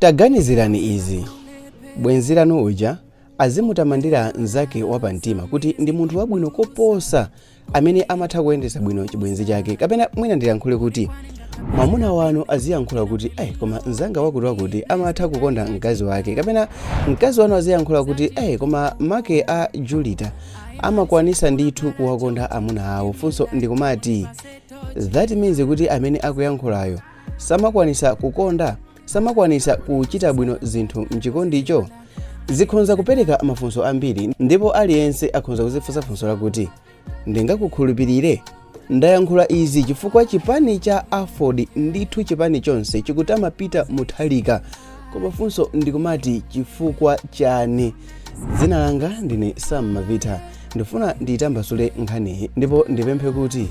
Taganizirani izi: bwenzi lanu uja azimutamandira mnzake wapamtima kuti ndi munthu wabwino koposa amene amatha kuyendetsa bwino chibwenzi chake, kapena mwina ndiyankhule kuti mwamuna wanu aziyankhula kuti, "Ayi, koma mzanga wakuti wakuti amatha kukonda mkazi wake," kapena mkazi wanu aziyankhula kuti, "Ayi, koma make a Julita amakwanisa ndithu kuwakonda amuna awo." Funso ndikumati, that means kuti amene akuyankhulayo samakwanisa kukonda, samakwanisa kuchita bwino zinthu mchikondicho? Zikhonza kupereka mafunso ambiri, ndipo aliyense akhonza kuzifunsa funso lakuti, "Ndingakukhulupirire?" Ndayankhula izi chifukwa chipani cha AFORD, ndithu chipani chonse chikutama Peter Mutharika, koma funso ndikumati, chifukwa chani? Dzina langa ndine Sam Mavita. Ndifuna ndiyitambasule nkhaniyi ndipo ndipemphe kuti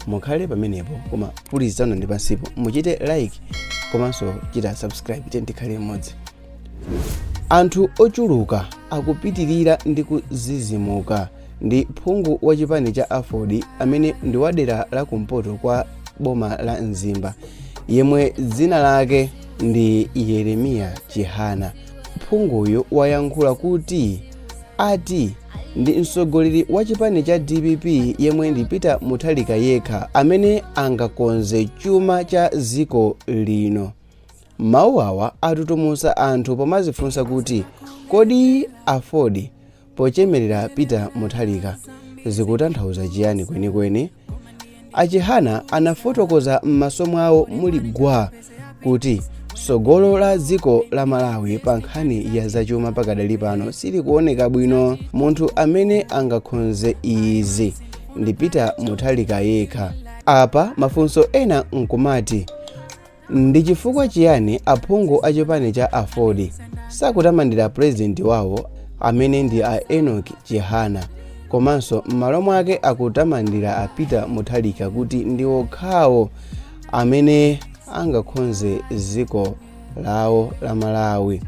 mukhale pamenepo, koma please, taona ndi pansipo, muchite like komanso chita subscribe. Tiye tikhale mmodzi. Anthu ochuluka akupitirira ndi kuzizimuka ndi phungu wa chipani cha AFORD amene ndi wadera la kumpoto kwa boma la Mzimba, yemwe dzina lake ndi Yeremiya Chihana. Phunguyu wayankhula kuti ati ndi mtsogoleri wa chipani cha DPP, yemwe ndi Peter Mutharika yekha, amene angakonze chuma cha dziko lino. Mawu awa atutumusa anthu pomazifunsa kuti, kodi AFORD pochemerera Peter Mutharika zikutanthauza chiyani kwenikweni? Achihana anafotokoza m'maso mwawo muli gwa kuti tsogolo la dziko la Malawi pa nkhani ya zachuma pakadali pano silikuoneka bwino. Munthu amene angakonze izi ndi Peter Mutharika yekha. Apa mafunso ena nkumati, ndi chifukwa chiyani aphungu a chipani cha AFORD sakutamandira purezidenti wawo amene ndi a Enoch Chihana, komanso m'malo mwake akutamandira a Peter Mutharika kuti ndi okhawo amene angakonze dziko lawo la Malawi?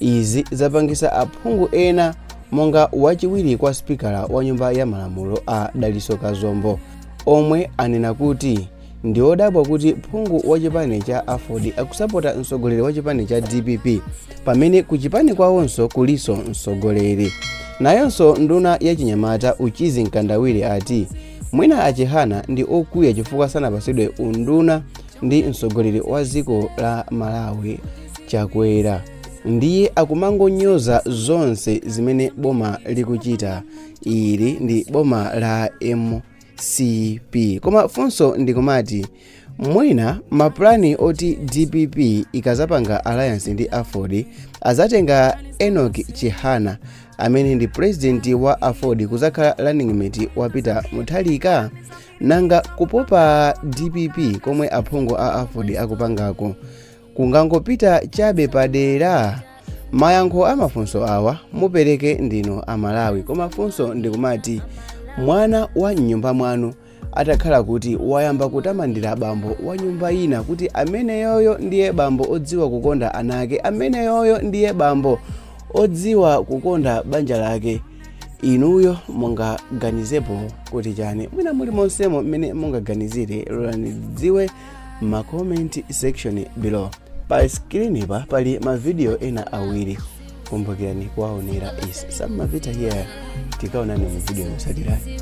Izi zapangisa aphungu ena monga wachiwiri kwa sipikala wa Nyumba ya Malamulo a Daliso Kazombo, omwe anena kuti ndi odabwa kuti phungu wa chipani cha AFORD akusapota mtsogoleri wa chipani cha DPP pamene ku chipani kwawonso kuliso mtsogoleri. Nayonso nduna ya chinyamata Uchizi Mkandawire ati mwina Achihana ndi okwiya chifukwa sanapasidwe unduna ndi mtsogoleri wa dziko la Malawi Chakwera, ndiye akumangonyoza zonse zimene boma likuchita. Ili ndi boma la MCP. Koma funso ndikumati, mwina mapulani oti DPP ikazapanga alliance ndi AFORD azatenga Enoch Chihana amene ndi president wa AFORD kuzakhala running mate wa Peter Mutharika? Nanga kupopa DPP komwe aphungu a AFORD akupangako kungangopita chabe padera? Mayankho a mafunso awa mupereke ndinu Amalawi. Koma funso ndikumati, mwana wa mnyumba mwanu atakhala kuti wayamba kutamandira bambo wa nyumba ina kuti ameneyoyo ndiye bambo odziwa kukonda ana ake, ameneyoyo ndiye bambo odziwa kukonda banja lake, inuyo mungaganizepo kuti chani? Mwina muli monsemo mmene mungaganizire, lolani dziwe ma comment section below. Pa screen pa pali mavidiyo ena awiri, kumbukirani kuwaonera. Is Sam Mavita here. Tikaonani mu video yotsatirayi.